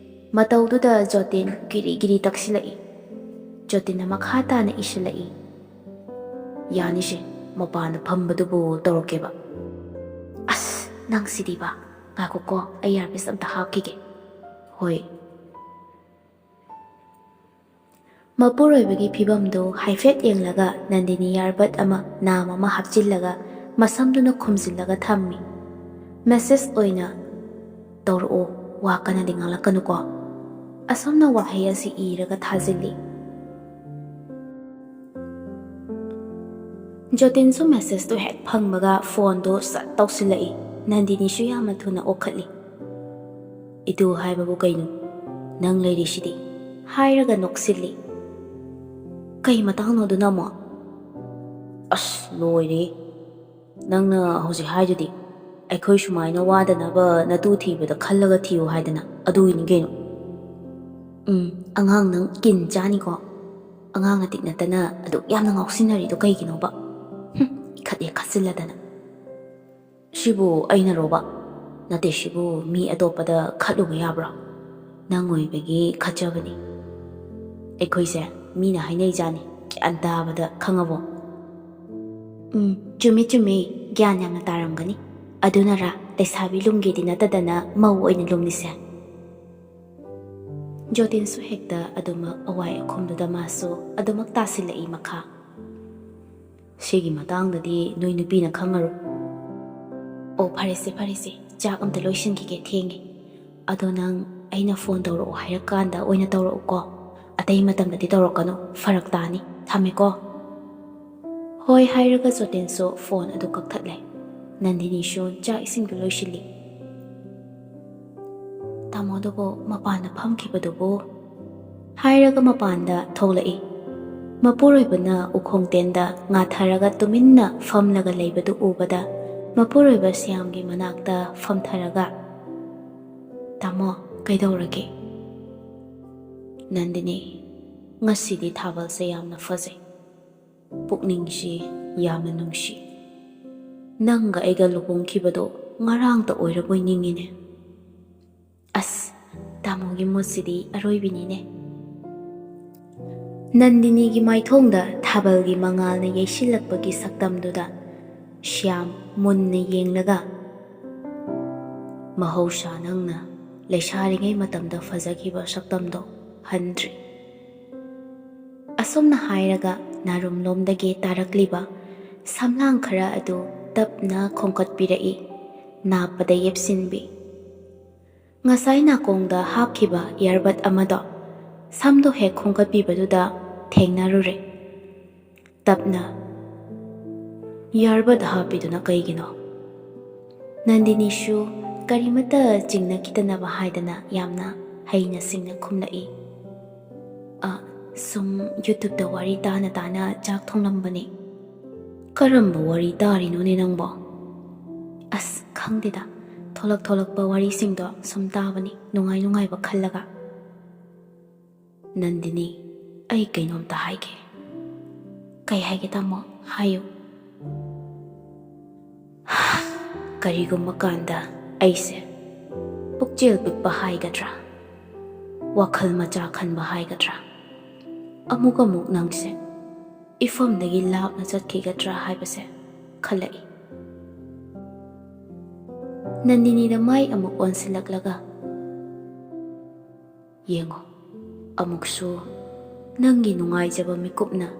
ꯃꯇꯧꯗꯨꯗ ꯖꯣꯇꯤꯟ ꯒꯤꯔꯤ ꯒꯤꯔꯤ ꯇꯛꯁꯤꯜꯂꯛꯏ꯫ ꯖꯣꯇꯤꯟꯅ ꯃꯈꯥ ꯇꯥꯅ ꯏꯁꯤꯜꯂꯛꯏ꯫ "ꯌꯥꯅꯤꯁꯦ, ꯃꯄꯥꯟꯗ ꯐꯝꯕꯗꯨꯕꯨ ꯇꯧꯔꯛꯀꯦꯕ꯫" "ꯑꯁ, ꯅꯪꯁꯤꯗꯤꯕ꯫ ꯉꯥꯏꯈꯣꯀꯣ, ꯑꯩ earpiece ꯑꯝꯇ ꯍꯥꯞꯈꯤꯒꯦ꯫" "ꯍꯣꯏ꯫" ꯃꯄꯨꯔꯣꯏꯕꯒꯤ ꯐꯤꯕꯝꯗꯨ ꯍꯥꯏꯐꯦꯠ ꯌꯦꯡꯂꯒ ꯅꯟꯗꯤꯅꯤ earbud ꯑꯃ ꯅꯥꯝ ꯑꯃ ꯍꯥꯞꯆꯤꯜꯂꯒ ꯃꯁꯝꯗꯨꯅ ꯈꯨꯝꯖꯤꯜꯂꯒ ꯊꯝꯃꯤ꯫ Message ꯑꯣꯏꯅ ꯇꯧꯔꯛꯑꯣ, ꯋꯥ ꯀꯟꯅꯗꯤ ꯉꯥꯡꯂꯛꯀꯅꯨꯀꯣ꯫ ꯑꯁꯨꯝꯅ ꯋꯥꯍꯩ ꯑꯁꯤ ꯏꯔꯒ ꯊꯥꯖꯤꯜꯂꯤ꯫ ꯖꯣꯇꯤꯟꯁꯨ messageꯇꯨ ꯍꯦꯛ ꯐꯪꯕꯒ phoneꯗꯨ ꯁꯠ ꯇꯧꯁꯤꯜꯂꯛꯏ꯫ ꯅꯟꯗꯤꯅꯤꯁꯨ ꯌꯥꯝꯅ ꯊꯨꯅ ꯑꯣꯛꯈꯠꯂꯤ꯫ "ꯏꯇꯨ ꯍꯥꯏꯕꯕꯨ ꯀꯩꯅꯣ?" "ꯅꯪ ꯂꯩꯔꯤꯁꯤꯗꯤ?" ꯍꯥꯏꯔꯒ ꯅꯣꯛꯁꯤꯜꯂꯤ꯫ "ꯀꯩ ꯃꯇꯥꯡꯅꯣ ꯑꯗꯨꯅ ꯑꯃꯨꯛ?" "ꯑꯁ, ꯂꯣꯏꯔꯦ꯫ ꯅꯪꯅ ꯍꯧꯖꯤꯛ ꯍꯥꯏꯗꯨꯗꯤ, ꯑꯩꯈꯣꯏ ꯁꯨꯃꯥꯏꯅ ꯋꯥꯗꯅꯕ ꯅꯇꯨ ꯊꯤꯕꯗ ꯈꯜꯂꯒ ꯊꯤꯌꯨ ꯍꯥꯏꯗꯅ, ꯑꯗꯨꯒꯤꯅꯤ ꯀꯩꯅꯣ꯫ ꯎꯝ, ꯑꯉꯥꯡ ꯅꯪ ꯀꯤꯟ ꯆꯥꯅꯤꯀꯣ꯫ ꯑꯉꯥꯡ ꯑꯇꯤꯛ ꯅꯠꯇꯅ ꯑꯗꯨꯛ ꯌꯥꯝꯅ ꯉꯥꯎꯁꯤꯟꯅꯔꯤꯗꯣ ꯀꯩꯒꯤꯅꯣꯕ? ꯍꯨꯝ, ꯏꯈꯠ ꯍꯦꯛ ꯈꯠꯆꯤꯜꯂꯗꯅ꯫ ꯁꯤꯕꯨ ꯑꯩꯅꯔꯣꯕ? ꯅꯠꯇꯦ, ꯁꯤꯕꯨ ꯃꯤ ꯑꯇꯣꯞꯄꯗ ꯈꯠꯂꯨꯕ ꯌꯥꯕ꯭ꯔꯣ? ꯅꯪ ꯑꯣꯏꯕꯒꯤ ꯈꯠꯆꯕꯅꯤ꯫ ꯑꯩꯈꯣꯏꯁꯦ ꯃꯤꯅ ꯍꯥꯏꯅꯩꯖꯥꯠꯅꯤ, ꯒ꯭ꯌꯥꯟ ꯇꯥꯕꯗ, ꯈꯪꯉꯕꯣ?" "ꯎꯝ, ꯆꯨꯝꯃꯤ ꯆꯨꯝꯃꯤ, ꯒ꯭ꯌꯥꯟ ꯌꯥꯝꯅ ꯇꯥꯔꯝꯒꯅꯤ꯫ ꯑꯗꯨꯅꯔꯥ ꯂꯩꯁꯥꯕꯤ ꯂꯨꯝꯒꯦꯗꯤ ꯅꯠꯇꯗꯅ ꯃꯧ ꯑꯣꯏꯅ ꯂꯨꯝꯃꯤꯁꯦ?" ꯖꯣꯇꯤꯟꯁꯨ ꯍꯦꯛꯇ ꯑꯗꯨꯃꯛ ꯑꯋꯥꯏ ꯑꯈꯨꯝꯗꯨꯗ ꯃꯥꯁꯨ ꯑꯗꯨꯃꯛ ꯇꯥꯁꯤꯜꯂꯛꯏ ꯃꯈꯥ꯫ "ꯁꯤꯒꯤ ꯃꯇꯥꯡꯗꯗꯤ ꯅꯣꯏ ꯅꯨꯄꯤꯅ ꯈꯪꯉꯔꯣꯏ꯫ ꯑꯣ, ꯐꯔꯦꯁꯦ, ꯐꯔꯦꯁꯦ, ꯆꯥꯛ ꯑꯝꯇ ꯂꯣꯏꯁꯤꯟꯈꯤꯒꯦ, ꯊꯦꯡꯉꯦ꯫ ꯑꯗꯣ ꯅꯪ ꯑꯩꯅ ꯐꯣꯟ ꯇꯧꯔꯛꯑꯣ ꯍꯥꯏꯔꯀꯥꯟꯗ ꯑꯣꯏꯅ ꯇꯧꯔꯛꯎꯀꯣ꯫ ꯑꯇꯩ ꯃꯇꯝꯗꯗꯤ ꯇꯧꯔꯛꯀꯅꯨ, ꯐꯔꯛ ꯇꯥꯅꯤ꯫ ꯊꯝꯃꯦꯀꯣ꯫" "ꯍꯣꯏ" ꯍꯥꯏꯔꯒ ꯖꯣꯇꯤꯟꯁꯨ ꯐꯣꯟ ꯑꯗꯨ ꯀꯛꯊꯠꯂꯦ꯫ ꯅꯟꯗꯤꯅꯤꯁꯨ ꯆꯥꯛ ꯏꯁꯤꯡꯗꯨ ꯂꯣꯏꯁꯤꯜꯂꯤ꯫ "ꯇꯥꯃꯣꯗꯨꯕꯨ ꯃꯄꯥꯟꯗ ꯐꯝꯈꯤꯕꯗꯨꯕꯨ?" ꯍꯥꯏꯔꯒ ꯃꯄꯥꯟꯗ ꯊꯣꯛꯂꯛꯏ꯫ ꯃꯄꯨꯔꯣꯏꯕꯅ ꯎꯈꯣꯡ ꯇꯦꯟꯗ ꯉꯥꯊꯔꯒ ꯇꯨꯃꯤꯟꯅ ꯐꯝꯂꯒ ꯂꯩꯕꯗꯨ ꯎꯕꯗ ꯃꯄꯨꯔꯣꯏꯕ ꯁ꯭ꯌꯥꯝꯒꯤ ꯃꯅꯥꯛꯇ ꯐꯝꯊꯔꯒ, "ꯇꯥꯃꯣ, ꯀꯩꯗꯧꯔꯒꯦ?" "ꯅꯟꯗꯤꯅꯤ, ꯉꯁꯤꯗꯤ ꯊꯥꯕꯜꯁꯦ ꯌꯥꯝꯅ ꯐꯖꯩ꯫ ꯄꯨꯛꯅꯤꯡꯁꯤ ꯌꯥꯝꯅ ꯅꯨꯡꯁꯤ꯫ ꯅꯪꯒ ꯑꯩꯒ ꯂꯨꯍꯣꯡꯈꯤꯕꯗꯣ ꯉꯔꯥꯡꯇ ꯑꯣꯏꯔꯕꯣꯏ ꯅꯤꯡꯉꯤꯅꯦ꯫ ꯑꯁ, ꯇꯥꯃꯣꯒꯤ ꯃꯨꯠꯁꯤꯗꯤ ꯑꯔꯣꯏꯕꯤꯅꯤꯅꯦ꯫" ꯅꯟꯗꯤꯅꯤꯒꯤ ꯃꯥꯏꯊꯣꯡꯗ ꯊꯥꯕꯜꯒꯤ ꯃꯉꯥꯜꯅ ꯌꯩꯁꯤꯜꯂꯛꯄꯒꯤ ꯁꯛꯇꯝꯗꯨꯗ ꯁ꯭ꯌꯥꯝ ꯃꯨꯟꯅ ꯌꯦꯡꯂꯒ, "ꯃꯍꯧꯁꯥ ꯅꯪꯅ ꯂꯩꯁꯥꯔꯤꯉꯩ ꯃꯇꯝꯗ ꯐꯖꯈꯤꯕ ꯁꯛꯇꯝꯗꯣ ꯍꯟꯗ꯭ꯔꯤ꯫" ꯑꯁꯨꯝꯅ ꯍꯥꯏꯔꯒ ꯅꯥꯔꯨꯝꯂꯣꯝꯗꯒꯤ ꯇꯥꯔꯛꯂꯤꯕ ꯁꯝꯂꯥꯡ ꯈꯔ ꯑꯗꯨ ꯇꯞꯅ ꯈꯣꯝꯒꯠꯄꯤꯔꯛꯏ, ꯅꯥꯞꯄꯗ ꯌꯦꯞꯁꯤꯟꯕꯤ꯫ ꯉꯁꯥꯏ ꯅꯥꯀꯣꯡꯗ ꯍꯥꯞꯈꯤꯕ ꯏꯌꯥꯔꯕꯠ ꯑꯃꯗꯣ ꯁꯝꯗꯣ ꯍꯦꯛ ꯈꯣꯝꯒꯠꯄꯤꯕꯗꯨꯗ ꯊꯦꯡꯅꯔꯨꯔꯦ꯫ ꯇꯞꯅ, "ꯏꯌꯥꯔꯕꯠ ꯍꯥꯞꯄꯤꯗꯨꯅ ꯀꯩꯒꯤꯅꯣ?" ꯅꯟꯗꯤꯅꯤꯁꯨ ꯀꯔꯤꯃꯠꯇ ꯆꯤꯡꯅꯈꯤꯗꯅꯕ ꯍꯥꯏꯗꯅ ꯌꯥꯝꯅ ꯍꯩꯅ ꯁꯤꯡꯅ ꯈꯨꯝꯂꯛꯏ꯫ "ꯑ, ꯁꯨꯝ YouTubeꯇ ꯋꯥꯔꯤ ꯇꯥꯅ ꯇꯥꯅ ꯆꯥꯛ ꯊꯣꯡꯂꯝꯕꯅꯤ꯫" "ꯀꯔꯝꯕ ꯋꯥꯔꯤ ꯇꯥꯔꯤꯅꯣꯅꯦ ꯅꯪꯕꯣ?" "ꯑꯁ, ꯈꯪꯗꯦꯗ, ꯊꯣꯂꯛ ꯊꯣꯂꯛꯄ ꯋꯥꯔꯤꯁꯤꯡꯗꯣ ꯁꯨꯝ ꯇꯥꯕꯅꯤ, ꯅꯨꯡꯉꯥꯏ ꯅꯨꯡꯉꯥꯏꯕ ꯈꯜꯂꯒ꯫" "ꯅꯟꯗꯤꯅꯤ, ꯑꯩ ꯀꯩꯅꯣꯝꯇ ꯍꯥꯏꯒꯦ꯫" "ꯀꯩ ꯍꯥꯏꯒꯦ ꯇꯥꯃꯣ? ꯍꯥꯏꯌꯨ꯫" "ꯀꯔꯤꯒꯨꯝꯕ ꯀꯥꯟꯗ ꯑꯩꯁꯦ ꯄꯨꯛꯆꯦꯜ ꯄꯤꯛꯄ ꯍꯥꯏꯒꯗ꯭ꯔꯥ, ꯋꯥꯈꯜ ꯃꯆꯥ ꯈꯟꯕ ꯍꯥꯏꯒꯗ꯭ꯔꯥ, ꯑꯃꯨꯛ ꯑꯃꯨꯛ ꯅꯪꯁꯦ ꯏꯐꯝꯗꯒꯤ ꯂꯥꯞꯅ ꯆꯠꯈꯤꯒꯗ꯭ꯔꯥ ꯍꯥꯏꯕꯁꯦ ꯈꯜꯂꯛꯏ꯫" ꯅꯟꯗꯤꯅꯤꯗ ꯃꯥꯏ ꯑꯃꯨꯛ ꯑꯣꯟꯁꯤꯜꯂꯛꯂꯒ, "ꯌꯦꯡꯉꯣ, ꯑꯃꯨꯛꯁꯨ ꯅꯪꯒꯤ ꯅꯨꯡꯉꯥꯏꯖꯕ ꯃꯤꯀꯨꯞꯅ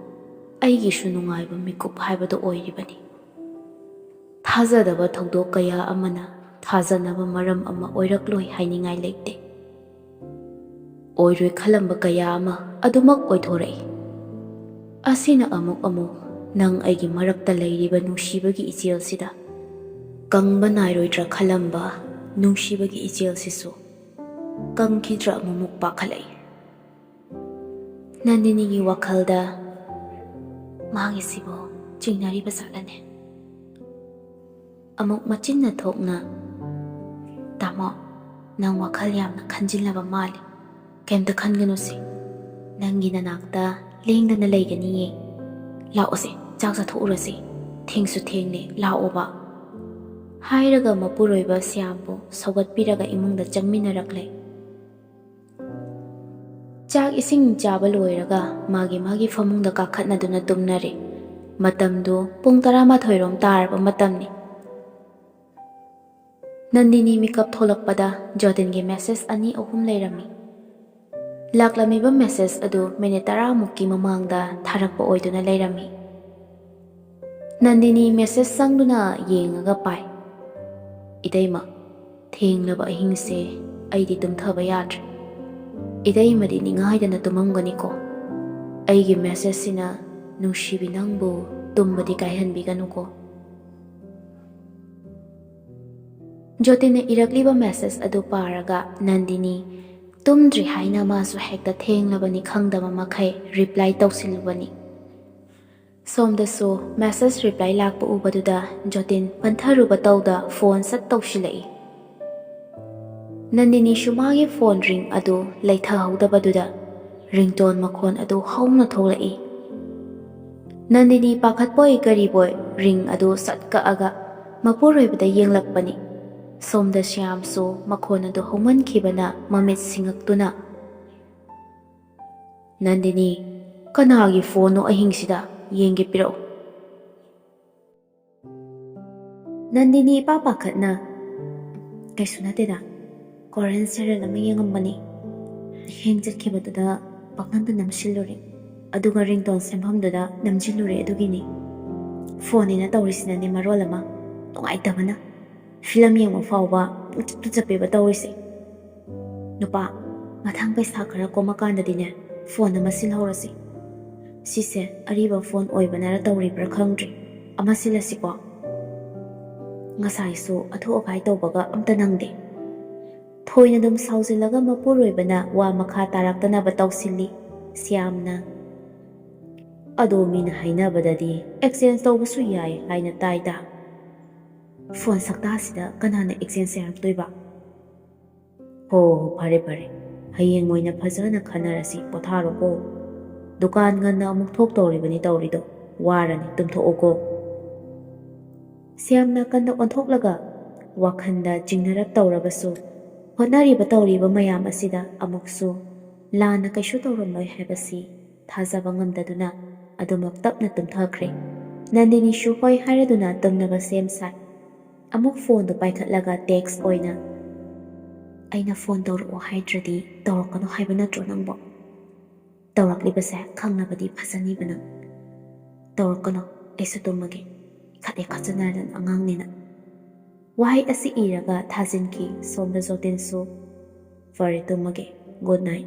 ꯑꯩꯒꯤꯁꯨ ꯅꯨꯡꯉꯥꯏꯕ ꯃꯤꯀꯨꯞ ꯍꯥꯏꯕꯗꯨ ꯑꯣꯏꯔꯤꯕꯅꯤ꯫ ꯊꯥꯖꯗꯕ ꯊꯧꯗꯣꯛ ꯀꯌꯥ ꯑꯃꯅ ꯊꯥꯖꯅꯕ ꯃꯔꯝ ꯑꯃ ꯑꯣꯏꯔꯛꯂꯣꯏ ꯍꯥꯏꯅꯤꯡꯉꯥꯏ ꯂꯩꯇꯦ꯫ ꯑꯣꯏꯔꯣꯏ ꯈꯜꯂꯝꯕ ꯀꯌꯥ ꯑꯃ ꯑꯗꯨꯃꯛ ꯑꯣꯏꯊꯣꯔꯛꯏ꯫ ꯑꯁꯤꯅ ꯑꯃꯨꯛ ꯑꯃꯨꯛ ꯅꯪ ꯑꯩꯒꯤ ꯃꯔꯛꯇ ꯂꯩꯔꯤꯕ ꯅꯨꯡꯁꯤꯕꯒꯤ ꯏꯆꯦꯜꯁꯤꯗ, ꯀꯪꯕ ꯅꯥꯏꯔꯣꯏꯗ꯭ꯔꯥ ꯈꯜꯂꯝꯕ ꯅꯨꯡꯁꯤꯕꯒꯤ ꯏꯆꯦꯜꯁꯤꯁꯨ ꯀꯪꯈꯤꯗ꯭ꯔꯥ ꯑꯃꯨꯛꯃꯨꯛ ꯄꯥꯈꯠꯂꯛꯏ꯫" ꯅꯟꯗꯤꯅꯤꯒꯤ ꯋꯥꯈꯜꯗ "ꯃꯥꯒꯤꯁꯤꯕꯨ ꯆꯤꯡꯅꯔꯤꯕ ꯖꯥꯠꯂꯅꯦ?" ꯑꯃꯨꯛ ꯃꯆꯤꯟꯅ ꯊꯣꯛꯅ, "ꯇꯥꯃꯣ, ꯅꯪ ꯋꯥꯈꯜ ꯌꯥꯝꯅ ꯈꯟꯖꯤꯜꯂꯕ ꯃꯥꯜꯂꯤ꯫ ꯀꯩꯝꯇ ꯈꯟꯒꯅꯨꯁꯦ꯫ ꯅꯪꯒꯤ ꯅꯅꯥꯛꯇ ꯂꯦꯡꯗꯅ ꯂꯩꯒꯅꯤꯌꯦ꯫ ꯂꯥꯛꯑꯣꯁꯦ, ꯆꯥꯛ ꯆꯥꯊꯣꯛꯎꯔꯁꯦ꯫ ꯊꯦꯡꯁꯨ ꯊꯦꯡꯂꯦ, ꯂꯥꯛꯑꯣꯕ꯫" ꯍꯥꯏꯔꯒ ꯃꯄꯨꯔꯣꯏꯕ ꯁ꯭ꯌꯥꯝꯕꯨ ꯁꯧꯒꯠꯄꯤꯔꯒ ꯏꯃꯨꯡꯗ ꯆꯪꯃꯤꯟꯅꯔꯛꯂꯦ꯫ ꯆꯥꯛ ꯏꯁꯤꯡ ꯆꯥꯕ ꯂꯣꯏꯔꯒ ꯃꯥꯒꯤ ꯃꯥꯒꯤ ꯐꯃꯨꯡꯗ ꯀꯥꯈꯠꯅꯗꯨꯅ ꯇꯨꯝꯅꯔꯦ꯫ ꯃꯇꯝꯗꯨ ꯄꯨꯡ ꯇꯔꯥꯃꯥꯊꯣꯏ ꯔꯣꯝ ꯇꯥꯔꯕ ꯃꯇꯝꯅꯤ꯫ ꯅꯟꯗꯤꯅꯤ ꯃꯤꯀꯞ ꯊꯣꯛꯂꯛꯄꯗ ꯖꯣꯇꯤꯟꯒꯤ message ꯑꯅꯤ ꯑꯍꯨꯝ ꯂꯩꯔꯝꯃꯤ꯫ ꯂꯥꯛꯂꯝꯃꯤꯕ message ꯑꯗꯨ minute ꯇꯔꯥꯃꯨꯛꯀꯤ ꯃꯃꯥꯡꯗ ꯊꯥꯔꯛꯄ ꯑꯣꯏꯗꯨꯅ ꯂꯩꯔꯝꯃꯤ꯫ ꯅꯟꯗꯤꯅꯤ message ꯆꯪꯗꯨꯅ ꯌꯦꯡꯉꯒ ꯄꯥꯏ꯫ "ꯏꯇꯩꯃ, ꯊꯦꯡꯂꯕ ꯑꯍꯤꯡꯁꯦ ꯑꯩꯗꯤ ꯇꯨꯝꯊꯕ ꯌꯥꯗ꯭ꯔꯦ꯫ ꯏꯇꯩꯃꯗꯤ ꯅꯤꯡꯉꯥꯏꯗꯅ ꯇꯨꯝꯃꯝꯒꯅꯤꯀꯣ꯫ ꯑꯩꯒꯤ messageꯁꯤꯅ ꯅꯨꯡꯁꯤꯕꯤ ꯅꯪꯕꯨ ꯇꯨꯝꯕꯗꯤ ꯀꯥꯏꯍꯟꯕꯤꯒꯅꯨꯀꯣ꯫" ꯖꯣꯇꯤꯟꯅ ꯏꯔꯛꯂꯤꯕ message ꯑꯗꯨ ꯄꯥꯔꯒ ꯅꯟꯗꯤꯅꯤ ꯇꯨꯝꯗ꯭ꯔꯤ ꯍꯥꯏꯅ ꯃꯥꯁꯨ ꯍꯦꯛꯇ ꯊꯦꯡꯂꯕꯅꯤ ꯈꯪꯗꯕ ꯃꯈꯩ ꯔꯤꯄ꯭ꯂꯥꯏ ꯇꯧꯁꯤꯜꯂꯨꯕꯅꯤ꯫ ꯁꯣꯝꯗꯁꯨ ꯃꯦꯁꯦꯖ ꯔꯤꯄ꯭ꯂꯥꯏ ꯂꯥꯛꯄ ꯎꯕꯗꯨꯗ ꯖꯣꯇꯤꯟ ꯄꯟꯊꯔꯨꯕ ꯇꯧꯗ ꯐꯣꯟ ꯁꯠ ꯇꯧꯁꯤꯜꯂꯛꯏ꯫ ꯅꯟꯗꯤꯅꯤꯁꯨ ꯃꯥꯒꯤ ꯐꯣꯟ ꯔꯤꯡ ꯑꯗꯨ ꯂꯩꯊꯍꯧꯗꯕꯗꯨꯗ ꯔꯤꯡꯇꯣꯟ ꯃꯈꯣꯟ ꯑꯗꯨ ꯍꯧꯅ ꯊꯣꯛꯂꯛꯏ꯫ ꯅꯟꯗꯤꯅꯤ ꯄꯥꯈꯠꯄꯣꯏ ꯀꯔꯤꯕꯣꯏ ꯔꯤꯡ ꯑꯗꯨ ꯁꯠ ꯀꯛꯑꯒ ꯃꯄꯨꯔꯣꯏꯕꯗ ꯌꯦꯡꯂꯛꯄꯅꯤ꯫ ꯁꯣꯝꯗ ꯁ꯭ꯌꯥꯝꯁꯨ ꯃꯈꯣꯟ ꯑꯗꯨ ꯍꯧꯃꯟꯈꯤꯕꯅ ꯃꯃꯤꯠ ꯁꯤꯡꯉꯛꯇꯨꯅ, "ꯅꯟꯗꯤꯅꯤ, ꯀꯅꯥꯒꯤ ꯐꯣꯟꯅꯣ ꯑꯍꯤꯡꯁꯤꯗ? ꯌꯦꯡꯒꯦ, ꯄꯤꯔꯛꯎ꯫" ꯅꯟꯗꯤꯅꯤ ꯏꯄꯥ ꯄꯥꯈꯠꯅ, "ꯀꯩꯁꯨ ꯅꯠꯇꯦꯗ, ꯀꯣꯔꯤꯌꯟ ꯁꯦꯔꯤꯌꯦꯜ ꯑꯃ ꯌꯦꯡꯉꯝꯕꯅꯤ꯫ ꯍꯦꯡ ꯆꯠꯈꯤꯕꯗꯨꯗ ꯄꯪꯅꯝꯗ ꯅꯝꯁꯤꯜꯂꯨꯔꯦ, ꯑꯗꯨꯒ ꯔꯤꯡꯇꯣꯟ ꯁꯦꯝꯐꯝꯗꯨꯗ ꯅꯝꯁꯤꯜꯂꯨꯔꯦ, ꯑꯗꯨꯒꯤꯅꯤ꯫ ꯐꯣꯟꯅꯦꯅ ꯇꯧꯔꯤꯁꯤꯅꯅꯦ ꯃꯔꯣꯜ ꯑꯃ ꯅꯨꯡꯉꯥꯏꯇꯕꯅ꯫ ꯐꯤꯂꯝ ꯌꯦꯡꯕ ꯐꯥꯎꯕ ꯄꯨꯡꯆꯞꯇ ꯆꯞꯄꯦꯕ ꯇꯧꯔꯤꯁꯦ꯫ ꯅꯨꯄꯥ, ꯃꯊꯪ ꯄꯩꯁꯥ ꯈꯔ ꯀꯣꯝꯃꯀꯥꯟꯗꯗꯤꯅꯦ, ꯐꯣꯟ ꯑꯃ ꯁꯤꯜꯍꯧꯔꯁꯤ꯫ ꯁꯤꯁꯦ ꯑꯔꯤꯕ ꯐꯣꯟ ꯑꯣꯏꯕꯅꯔ ꯇꯧꯔꯤꯕ꯭ꯔꯥ ꯈꯪꯗ꯭ꯔꯤ꯫ ꯑꯃ ꯁꯤꯜꯂꯁꯤꯀꯣ꯫ ꯉꯁꯥꯏꯁꯨ ꯑꯊꯨ ꯑꯀꯥꯏ ꯇꯧꯕꯒ ꯑꯝꯇ ꯅꯪꯗꯦ꯫" ꯊꯣꯏꯅ ꯑꯗꯨꯝ ꯁꯥꯎꯖꯤꯜꯂꯒ ꯃꯄꯨꯔꯣꯏꯕꯅ ꯋꯥ ꯃꯈꯥ ꯇꯥꯔꯛꯇꯅꯕ ꯇꯧꯁꯤꯜꯂꯤ꯫ ꯁ꯭ꯌꯥꯝꯅ, "ꯑꯗꯣ ꯃꯤꯅ ꯍꯥꯏꯅꯕꯗꯗꯤ ꯑꯦꯛꯁꯆꯦꯟꯖ ꯇꯧꯕꯁꯨ ꯌꯥꯏ ꯍꯥꯏꯅ ꯇꯥꯏꯗ꯫ ꯐꯣꯟ ꯁꯛꯇꯥꯁꯤꯗ ꯀꯅꯥꯅ ꯑꯦꯛꯁꯆꯦꯟꯖ ꯌꯥꯔꯛꯇꯣꯏꯕ? ꯍꯣ, ꯐꯔꯦ ꯐꯔꯦ, ꯍꯌꯦꯡ ꯑꯣꯏꯅ ꯐꯖꯅ ꯈꯟꯅꯔꯁꯤ, ꯄꯣꯊꯥꯔꯣꯀꯣ꯫ ꯗꯨꯀꯥꯟ ꯉꯟꯅ ꯑꯃꯨꯛ ꯊꯣꯛꯇꯧꯔꯤꯕꯅꯤ ꯇꯧꯔꯤꯗꯣ, ꯋꯥꯔꯅꯤ, ꯇꯨꯝꯊꯣꯛꯑꯣꯀꯣ꯫" ꯁ꯭ꯌꯥꯝ ꯅꯥꯀꯟꯗ ꯑꯣꯟꯊꯣꯛꯂꯒ ꯋꯥꯈꯜꯗ ꯆꯤꯡꯅꯔꯞ ꯇꯧꯔꯕꯁꯨ, ꯍꯣꯠꯅꯔꯤꯕ ꯇꯧꯔꯤꯕ ꯃꯌꯥꯝ ꯑꯁꯤꯗ ꯑꯃꯨꯛꯁꯨ ꯂꯥꯟꯅ ꯀꯩꯁꯨ ꯇꯧꯔꯝꯂꯣꯏ ꯍꯥꯏꯕꯁꯤ ꯊꯥꯖꯕ ꯉꯝꯗꯗꯨꯅ ꯑꯗꯨꯃꯛ ꯇꯞꯅ ꯇꯨꯝꯊꯈ꯭ꯔꯦ꯫ ꯅꯟꯗꯤꯅꯤꯁꯨ ꯍꯣꯏ ꯍꯥꯏꯔꯗꯨꯅ ꯇꯨꯝꯅꯕ ꯁꯦꯝ ꯁꯥꯏ꯫ ꯑꯃꯨꯛ ꯐꯣꯟꯗꯨ ꯄꯥꯏꯈꯠꯂꯒ ꯇꯦꯛꯁ ꯑꯣꯏꯅ, "ꯑꯩꯅ ꯐꯣꯟ ꯇꯧꯔꯛꯑꯣ ꯍꯥꯏꯗ꯭ꯔꯗꯤ ꯇꯧꯔꯛꯀꯅꯨ ꯍꯥꯏꯕ ꯅꯠꯇ꯭ꯔꯣ ꯅꯪꯕꯣ? ꯇꯧꯔꯛꯂꯤꯕꯁꯦ ꯈꯪꯅꯕꯗꯤ ꯐꯖꯅꯤꯕ ꯅꯪ꯫ ꯇꯧꯔꯛꯀꯅꯨ, ꯑꯩꯁꯨ ꯇꯨꯝꯃꯒꯦ, ꯏꯈꯠ ꯍꯦꯛ ꯈꯠꯆꯟꯅꯔꯗꯅ ꯑꯉꯥꯡꯅꯤꯅ꯫" ꯋꯥꯍꯩ ꯑꯁꯤ ꯏꯔꯒ ꯊꯥꯖꯤꯟꯈꯤ꯫ ꯁꯣꯝꯗ ꯖꯣꯇꯤꯟꯁꯨ, "ꯐꯔꯦ, ꯇꯨꯝꯃꯒꯦ, ꯒꯨꯗ ꯅꯥꯏꯠ"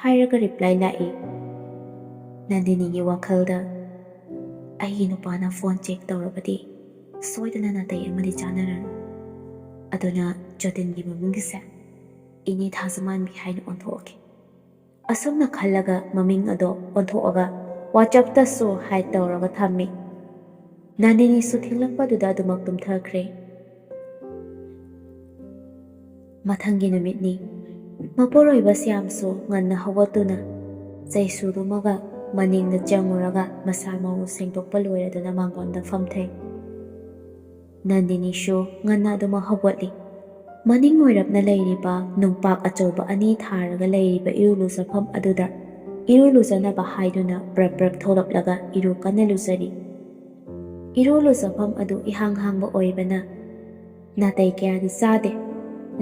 ꯍꯥꯏꯔꯒ ꯔꯤꯄ꯭ꯂꯥꯏ ꯂꯥꯛꯏ꯫ ꯅꯟꯗꯤꯅꯤꯒꯤ ꯋꯥꯈꯜꯗ, "ꯑꯩꯒꯤ ꯅꯨꯄꯥꯅ ꯐꯣꯟ ꯆꯦꯛ ꯇꯧꯔꯕꯗꯤ ꯁꯣꯏꯗꯅ ꯅꯥꯇꯩ ꯑꯃꯗꯤ ꯆꯥꯟꯅꯔꯅꯤ꯫ ꯑꯗꯨꯅ ꯖꯣꯇꯤꯟꯒꯤ ꯃꯃꯤꯡꯒꯤꯁꯦ "ꯏꯅꯦ ꯊꯥꯖꯃꯥꯟꯕꯤ ꯍꯥꯏꯅ ꯑꯣꯟꯊꯣꯛꯑꯒꯦ"꯫ ꯑꯁꯨꯝꯅ ꯈꯜꯂꯒ ꯃꯃꯤꯡ ꯑꯗꯣ ꯑꯣꯟꯊꯣꯛꯑꯒ WhatsApp-ꯇꯁꯨ hide ꯇꯧꯔꯒ ꯊꯝꯃꯤ꯫ ꯅꯟꯗꯤꯅꯤꯁꯨ ꯊꯦꯡꯂꯛꯄꯗꯨꯗ ꯑꯗꯨꯃꯛ ꯇꯨꯝꯊꯈ꯭ꯔꯦ꯫ ꯃꯊꯪꯒꯤ ꯅꯨꯃꯤꯠꯅꯤ꯫ ꯃꯄꯨꯔꯣꯏꯕ ꯁ꯭ꯌꯥꯝꯁꯨ ꯉꯟꯅ ꯍꯧꯒꯠꯇꯨꯅ ꯆꯩꯁꯨꯗꯨꯃꯒ ꯃꯅꯤꯡꯗ ꯆꯪꯉꯨꯔꯒ ꯃꯁꯥ ꯃꯎ ꯁꯦꯡꯗꯣꯛꯄ ꯂꯣꯏꯔꯗꯨꯅ ꯃꯥꯡꯒꯣꯟꯗ ꯐꯝꯊꯩ꯫ ꯅꯟꯗꯤꯅꯤꯁꯨ ꯉꯟꯅ ꯑꯗꯨꯃꯛ ꯍꯧꯒꯠꯂꯤ꯫ ꯃꯅꯤꯡ ꯑꯣꯏꯔꯞꯅ ꯂꯩꯔꯤꯕ ꯅꯨꯡꯄꯥꯛ ꯑꯆꯧꯕ ꯑꯅꯤ ꯊꯥꯔꯒ ꯂꯩꯔꯤꯕ ꯏꯔꯨ ꯂꯨꯖꯐꯝ ꯑꯗꯨꯗ ꯏꯔꯨ ꯂꯨꯖꯅꯕ ꯍꯥꯏꯗꯨꯅ ꯄ꯭ꯔꯞ ꯄ꯭ꯔꯞ ꯊꯣꯛꯂꯛꯂꯒ ꯏꯔꯨ ꯀꯟꯅ ꯂꯨꯖꯔꯤ꯫ ꯏꯔꯨ ꯂꯨꯖꯐꯝ ꯑꯗꯨ ꯏꯍꯥꯡ ꯍꯥꯡꯕ ꯑꯣꯏꯕꯅ ꯅꯥꯇꯩ ꯀꯌꯥꯗꯤ ꯆꯥꯗꯦ꯫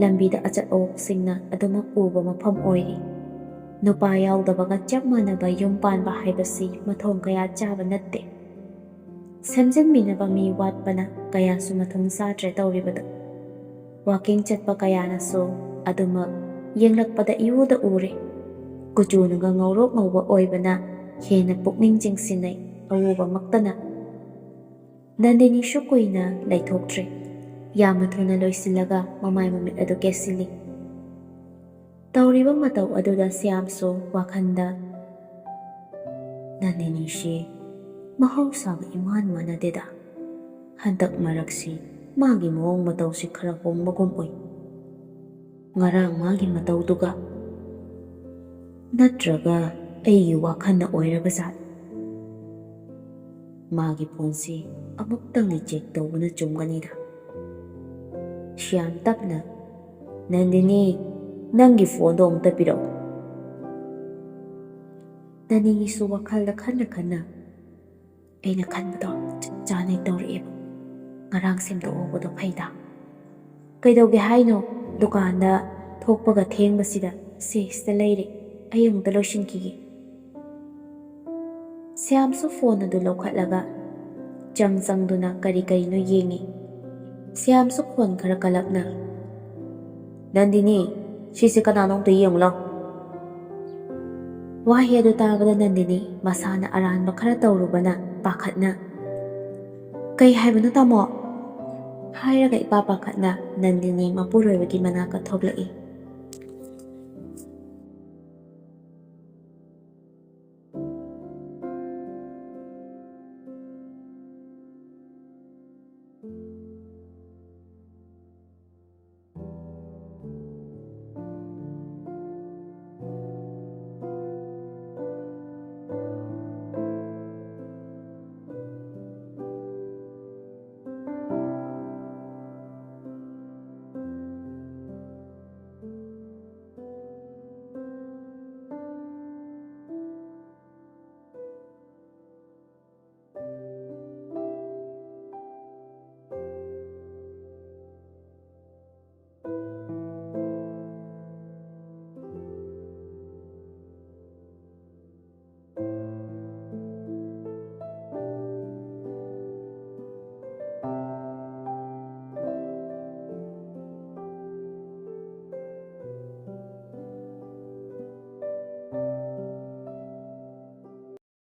ꯂꯝꯕꯤꯗ ꯑꯆꯠ ꯑꯋꯣꯛꯁꯤꯡꯅ ꯑꯗꯨꯃꯛ ꯎꯕ ꯃꯐꯝ ꯑꯣꯏꯔꯤ꯫ ꯅꯨꯄꯥ ꯌꯥꯎꯗꯕꯒ ꯆꯞ ꯃꯥꯟꯅꯕ ꯌꯨꯝ ꯄꯥꯟꯕ ꯍꯥꯏꯕꯁꯤ ꯃꯊꯣꯡ ꯀꯌꯥ ꯆꯥꯕ ꯅꯠꯇꯦ꯫ ꯁꯦꯝꯖꯤꯟꯕꯤꯅꯕ ꯃꯤ ꯋꯥꯠꯄꯅ ꯀꯌꯥꯁꯨ ꯃꯊꯣꯡ ꯆꯥꯗ꯭ꯔꯦ ꯇꯧꯔꯤꯕꯗꯣ꯫ Walking ꯆꯠꯄ ꯀꯌꯥꯅꯁꯨ ꯑꯗꯨꯃꯛ ꯌꯦꯡꯂꯛꯄꯗ ꯏꯎꯗ ꯎꯔꯦ꯫ ꯀꯨꯆꯨꯅꯒ ꯉꯧꯔꯣꯛ ꯉꯧꯕ ꯑꯣꯏꯕꯅ ꯍꯦꯟꯅ ꯄꯨꯛꯅꯤꯡ ꯆꯤꯡꯁꯤꯟꯅꯩ, ꯑꯎꯕꯃꯛꯇꯅ꯫ ꯅꯟꯗꯤꯅꯤꯁꯨ ꯀꯨꯏꯅ ꯂꯩꯊꯣꯛꯇ꯭ꯔꯦ꯫ ꯌꯥꯝꯅ ꯊꯨꯅ ꯂꯣꯏꯁꯤꯜꯂꯒ ꯃꯃꯥꯏ ꯃꯃꯤꯠ ꯑꯗꯨ ꯀꯦꯁꯤꯜꯂꯤ꯫ ꯇꯧꯔꯤꯕ ꯃꯇꯧ ꯑꯗꯨꯗ ꯁ꯭ꯌꯥꯝꯁꯨ ꯋꯥꯈꯜꯗ, "ꯅꯟꯗꯤꯅꯤꯁꯤ ꯃꯍꯧꯁꯥꯒ ꯏꯃꯥꯟ ꯃꯥꯟꯅꯗꯦꯗ꯫ ꯍꯟꯗꯛ ꯃꯔꯛꯁꯤ ꯃꯥꯒꯤ ꯃꯑꯣꯡ ꯃꯇꯧꯁꯤ ꯈꯔ ꯍꯣꯡꯕꯒꯨꯝ ꯎꯏ꯫ ꯉꯔꯥꯡ ꯃꯥꯒꯤ ꯃꯇꯧꯗꯨꯒ꯫ ꯅꯠꯇ꯭ꯔꯒ ꯑꯩꯒꯤ ꯋꯥꯈꯜꯅ ꯑꯣꯏꯔꯕ ꯖꯥꯠ? ꯃꯥꯒꯤ phoneꯁꯤ ꯑꯃꯨꯛꯇꯪꯗꯤ check ꯇꯧꯕꯅ ꯆꯨꯝꯒꯅꯤꯗ"꯫ ꯁ꯭ꯌꯥꯝ ꯇꯞꯅ, "ꯅꯟꯗꯤꯅꯤ, ꯅꯪꯒꯤ phoneꯗꯣ ꯑꯃꯨꯛꯇ ꯄꯤꯔꯛꯎ"꯫ ꯅꯟꯗꯤꯅꯤꯁꯨ ꯋꯥꯈꯜꯗ ꯈꯟꯅ ꯈꯟꯅ, "ꯑꯩꯅ ꯈꯟꯕꯗꯣ ꯆꯞ ꯆꯥꯅ ꯇꯧꯔꯛꯑꯦꯕ꯫ ꯉꯔꯥꯡ ꯁꯦꯝꯗꯣꯛꯍꯧꯕꯗꯣ ꯐꯩꯗ꯫ ꯀꯩꯗꯧꯒꯦ ꯍꯥꯏꯅꯣ? ꯗꯨꯀꯥꯟꯗ ꯊꯣꯛꯄꯒ ꯊꯦꯡꯕꯁꯤꯗ꯫ ꯁꯦ, ꯁꯤꯗ ꯂꯩꯔꯦ꯫ ꯑꯩ ꯑꯃꯨꯛꯇ ꯂꯣꯏꯁꯤꯟꯈꯤꯒꯦ"꯫ ꯁ꯭ꯌꯥꯝꯁꯨ phone ꯑꯗꯨ ꯂꯧꯈꯠꯂꯒ ꯆꯪ ꯆꯪꯗꯨꯅ ꯀꯔꯤ ꯀꯔꯤꯅꯣ ꯌꯦꯡꯉꯤ꯫ ꯁ꯭ꯌꯥꯝꯁꯨ ꯈꯣꯟ ꯈꯔ ꯀꯜꯂꯞꯅ, "ꯅꯟꯗꯤꯅꯤ, ꯁꯤꯁꯦ ꯀꯅꯥꯅꯣ ꯑꯝꯇ ꯌꯦꯡꯉꯨ ꯂꯥꯎ"꯫ ꯋꯥꯍꯩ ꯑꯗꯨ ꯇꯥꯕꯗ ꯅꯟꯗꯤꯅꯤ ꯃꯁꯥꯅ ꯑꯔꯥꯟꯕ ꯈꯔ ꯇꯧꯔꯨꯕꯅ ꯄꯥꯈꯠꯅ, "ꯀꯩ ꯍꯥꯏꯕꯅꯣ ꯇꯥꯃꯣ?" ꯍꯥꯏꯔꯒ ꯏꯄꯥ ꯄꯥꯈꯠꯅ ꯅꯟꯗꯤꯅꯤ ꯃꯄꯨꯔꯣꯏꯕꯒꯤ ꯃꯅꯥꯛꯇ ꯊꯣꯛꯂꯛꯏ꯫